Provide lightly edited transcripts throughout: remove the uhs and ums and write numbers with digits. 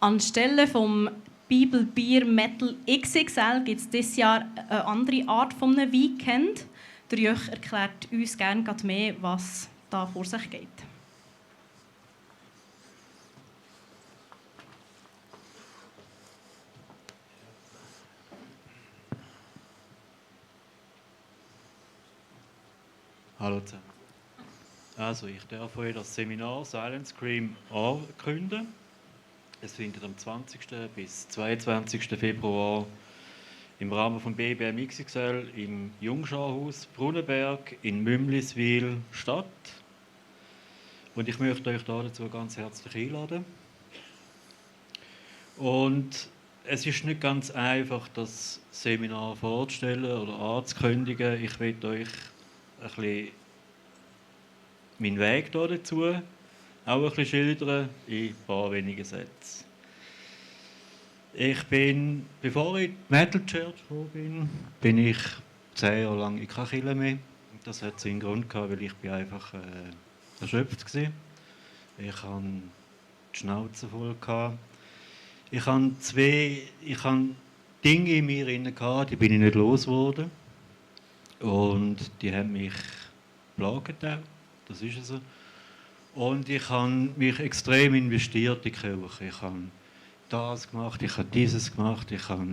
Anstelle vom Bibelbier Metal XXL gibt es dieses Jahr eine andere Art von einem Weekend. Der Jörg erklärt uns gerne mehr, was da vor sich geht. Hallo zusammen. Also, ich darf euch das Seminar Silent Scream ankündigen. Es findet am 20. bis 22. Februar im Rahmen von BBM XXL im Jungscharhaus Brunnenberg in Mümliswil statt. Und ich möchte euch dazu ganz herzlich einladen. Und es ist nicht ganz einfach, das Seminar vorzustellen oder anzukündigen. Ich möchte euch ein bisschen meinen Weg dazu auch ein bisschen schildern in ein paar wenigen Sätzen. Bevor ich in die Metal Church gekommen bin ich 10 Jahre lang in keine Kirche mehr. Das hat seinen Grund gehabt, weil ich einfach erschöpft war. Ich hatte die Schnauze voll. Ich hatte Dinge in mir drin, die bin ich nicht losgeworden. Und die haben mich geplagt auch. Das ist so. Und ich habe mich extrem investiert in die Kirche. Ich habe das gemacht, ich habe dieses gemacht, ich habe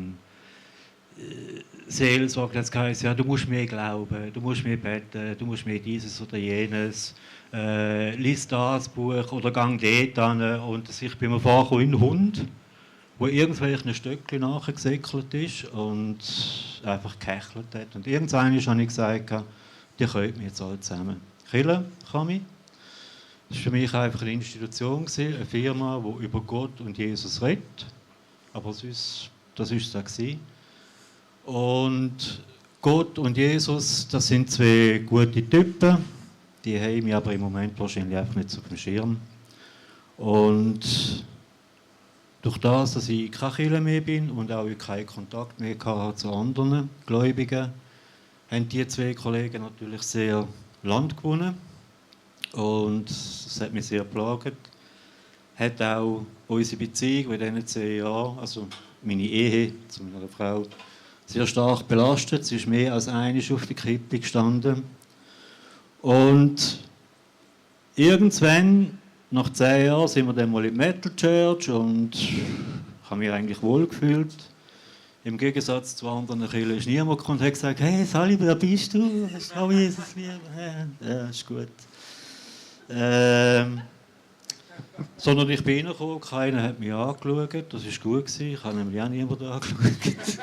Seelsorge, das heisst, ja, du musst mehr glauben, du musst mehr beten, du musst mehr dieses oder jenes, lies das Buch oder gang dort hin. Und ich bin mir vorgekommen wie ein Hund, der irgendwelchen Stöckchen nachgesäckelt ist und einfach gehechelt hat. Und irgendwann habe ich gesagt, die können wir jetzt alle zusammen. Kirche kann mich. Das war für mich einfach eine Institution, eine Firma, die über Gott und Jesus redet. Aber sonst, das war es auch. Und Gott und Jesus, das sind zwei gute Typen. Die haben mich aber im Moment wahrscheinlich einfach nicht auf dem Schirm. Und durch das, dass ich keine Kirche mehr bin und auch keinen Kontakt mehr hatte zu anderen Gläubigen, haben die zwei Kollegen natürlich sehr Land gewonnen. Und das hat mich sehr geplagt. Hat auch unsere Beziehung in diesen 10 Jahren, also meine Ehe zu meiner Frau, sehr stark belastet. Sie ist mehr als einmal auf der Kippe gestanden. Und irgendwann, nach 10 Jahren, sind wir dann mal in die Metal Church und ich habe mich eigentlich wohl gefühlt. Im Gegensatz zu anderen Kirchen ist niemand gekommen und hat gesagt, hey Sali, wer bist du? Hast du auch Jesus lieb? Ja, ist gut. Sondern ich bin reingekommen, keiner hat mich angeschaut, das war gut. Ich habe nämlich auch niemanden angeschaut.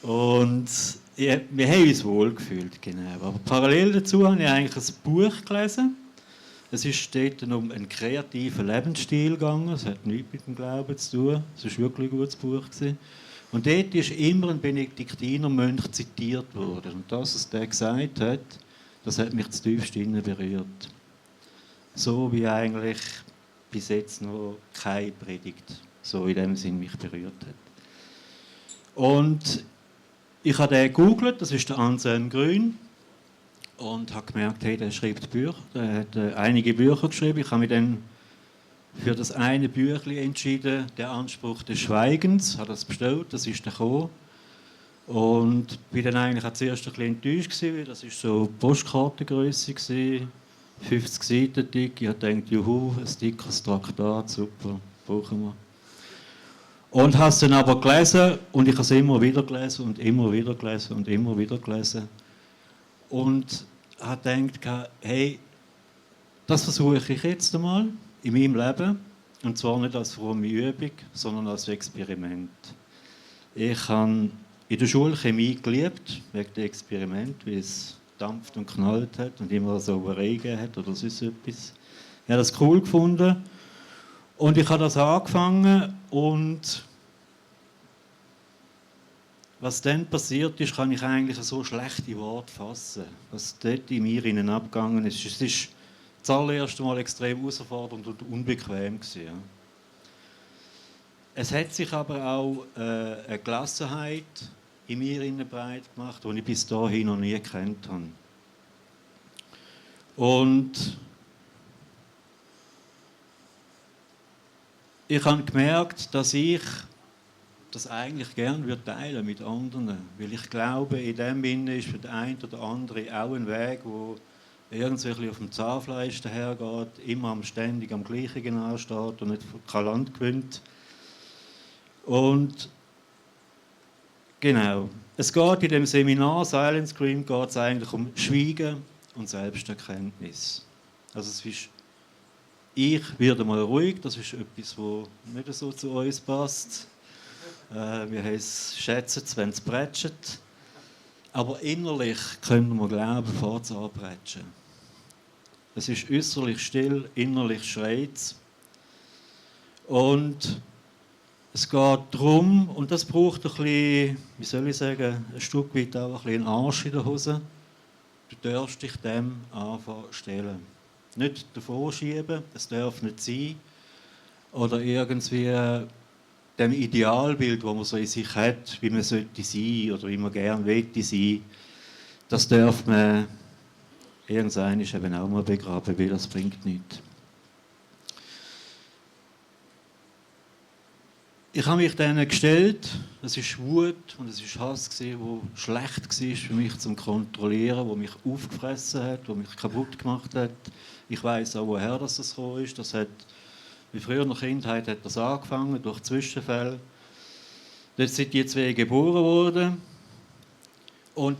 Und ja, wir haben uns wohl gefühlt, genau. Aber parallel dazu habe ich eigentlich ein Buch gelesen. Es ist dort um einen kreativen Lebensstil gegangen, es hat nichts mit dem Glauben zu tun, es war wirklich ein gutes Buch. Und dort ist immer ein Benediktinermönch zitiert worden. Und das, was der gesagt hat, das hat mich zutiefst innen berührt. So wie eigentlich bis jetzt noch keine Predigt so in dem Sinn mich berührt hat. Und ich habe den gegoogelt, das ist der Anselm Grün, und habe gemerkt, hey, der schreibt Bücher, der hat einige Bücher geschrieben. Ich habe mich dann für das eine Büchlein entschieden, der Anspruch des Schweigens, habe das bestellt, das ist dann gekommen. Und bin dann eigentlich auch zuerst ein bisschen enttäuscht gewesen, weil das ist so Postkartengrösse gewesen. 50 Seiten dick. Ich habe gedacht, juhu, ein dickes Traktat, super, brauchen wir. Und habe es dann aber gelesen und ich habe es immer wieder gelesen und immer wieder gelesen und immer wieder gelesen. Und habe gedacht, hey, das versuche ich jetzt einmal in meinem Leben. Und zwar nicht als fromme Übung, sondern als Experiment. Ich habe in der Schule Chemie geliebt, wegen dem Experiment, wie es dampft und knallt hat und immer so Regen hat oder sonst etwas. Ich habe das cool gefunden und ich habe das angefangen und was dann passiert ist, kann ich eigentlich so schlechte Worte fassen, was dort in mir innen abgegangen ist. Es ist das allererste Mal extrem herausfordernd und unbequem gewesen, ja. Es hat sich aber auch eine Gelassenheit in mir innen breit gemacht, die ich bis dahin noch nie gekannt habe. Und ich habe gemerkt, dass ich das eigentlich gerne teilen mit anderen. Weil ich glaube, in dem Sinne ist für den einen oder anderen auch ein Weg, der irgendwie auf dem Zahnfleisch dahergeht, immer ständig am Gleichen ansteht und nicht kein Land gewinnt. Und genau, es geht in dem Seminar Silent Scream geht es eigentlich um Schweigen und Selbsterkenntnis. Also es ist, ich werde mal ruhig, das ist etwas, was nicht so zu uns passt. Wir schätzen es, wenn es prätscht. Aber innerlich können wir glauben, bevor es anprätschen. Es ist äußerlich still, innerlich schreit es. Und es geht darum, und das braucht ein bisschen, wie soll ich sagen, ein Stück weit auch ein bisschen einen Arsch in der Hose. Du darfst dich dem anfangen stellen. Nicht davor schieben, es darf nicht sein. Oder irgendwie dem Idealbild, das man so in sich hat, wie man sollte sein oder wie man gerne möchte sein, das darf man irgendwann eben auch mal begraben, weil das bringt nichts. Ich habe mich denen gestellt, es war Wut und es war Hass, der schlecht war für mich zum Kontrollieren, der mich aufgefressen hat, der mich kaputt gemacht hat. Ich weiss auch, woher das gekommen ist. Das hat wie früher in der Kindheit hat das angefangen, durch Zwischenfälle. Dort sind die zwei geboren worden. Und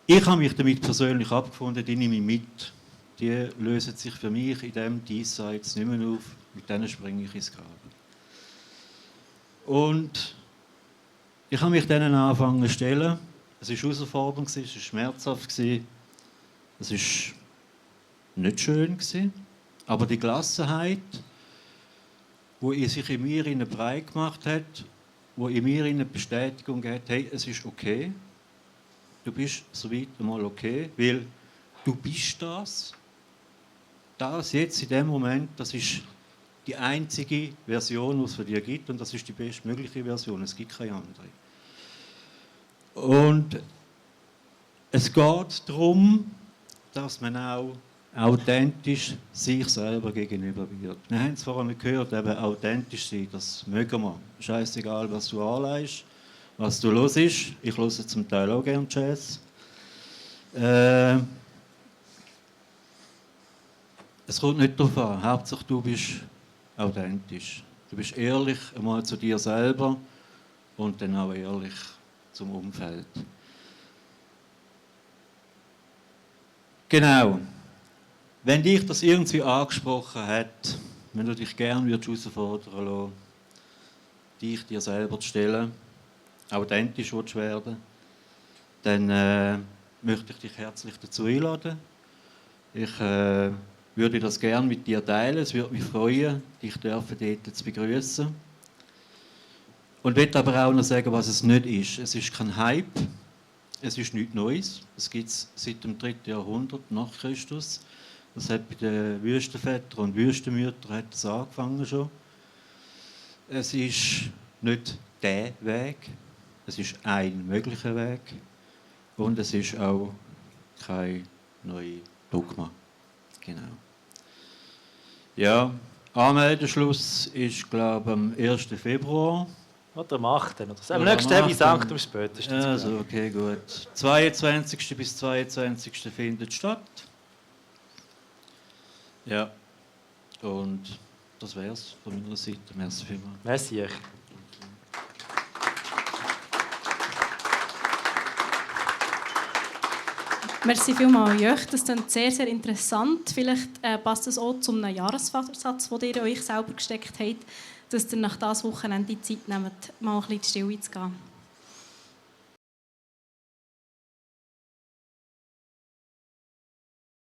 ich habe mich damit persönlich abgefunden, die nehme ich mit. Die lösen sich für mich in diesem Diesseits nicht mehr auf. Mit denen springe ich ins Grab. Und ich habe mich denen angefangen zu stellen. Es war herausfordernd, es war schmerzhaft, es war nicht schön. Aber die Gelassenheit, die sich in mir breit gemacht hat, die in mir eine Bestätigung hat, hey, es ist okay, du bist soweit einmal okay, weil du bist das. Das jetzt in dem Moment, das ist die einzige Version, die es für dich gibt, und das ist die bestmögliche Version, es gibt keine andere. Und es geht darum, dass man auch authentisch sich selber gegenüber wird. Wir haben es vorhin gehört, eben authentisch sein, das mögen wir. Scheißegal, was du anlegst, was du hörst. Ich höre zum Teil auch gerne Jazz. Es kommt nicht darauf an. Hauptsache, du bist authentisch. Du bist ehrlich einmal zu dir selber und dann auch ehrlich zum Umfeld. Genau. Wenn dich das irgendwie angesprochen hat, wenn du dich gerne herausfordern lassen, dich dir selber zu stellen, authentisch werden, dann möchte ich dich herzlich dazu einladen. Ich würde das gerne mit dir teilen. Es würde mich freuen, dich dort zu begrüßen. Und möchte aber auch noch sagen, was es nicht ist. Es ist kein Hype, es ist nichts Neues. Es gibt es seit dem 3. Jahrhundert nach Christus. Das hat bei den Wüstenvätern und Wüstenmüttern hat das angefangen schon. Es ist nicht der Weg, es ist ein möglicher Weg und es ist auch kein neues Dogma. Genau. Ja, Anmeldeschluss ist, glaube ich, am 1. Februar. Oder am 8. Oder so. Am nächsten Tag bis Sanctum spätestens. Also, okay, gut. 22. bis 22. findet statt. Ja, und das wäre es von meiner Seite. Merci vielmals. Merci. Merci vielmals, Jörg. Das ist sehr, sehr interessant. Vielleicht passt es auch zum Jahresvorsatz, den ihr euch selber gesteckt habt, dass ihr nach diesem Wochenende Zeit nehmt, mal ein bisschen in die Stille zu gehen.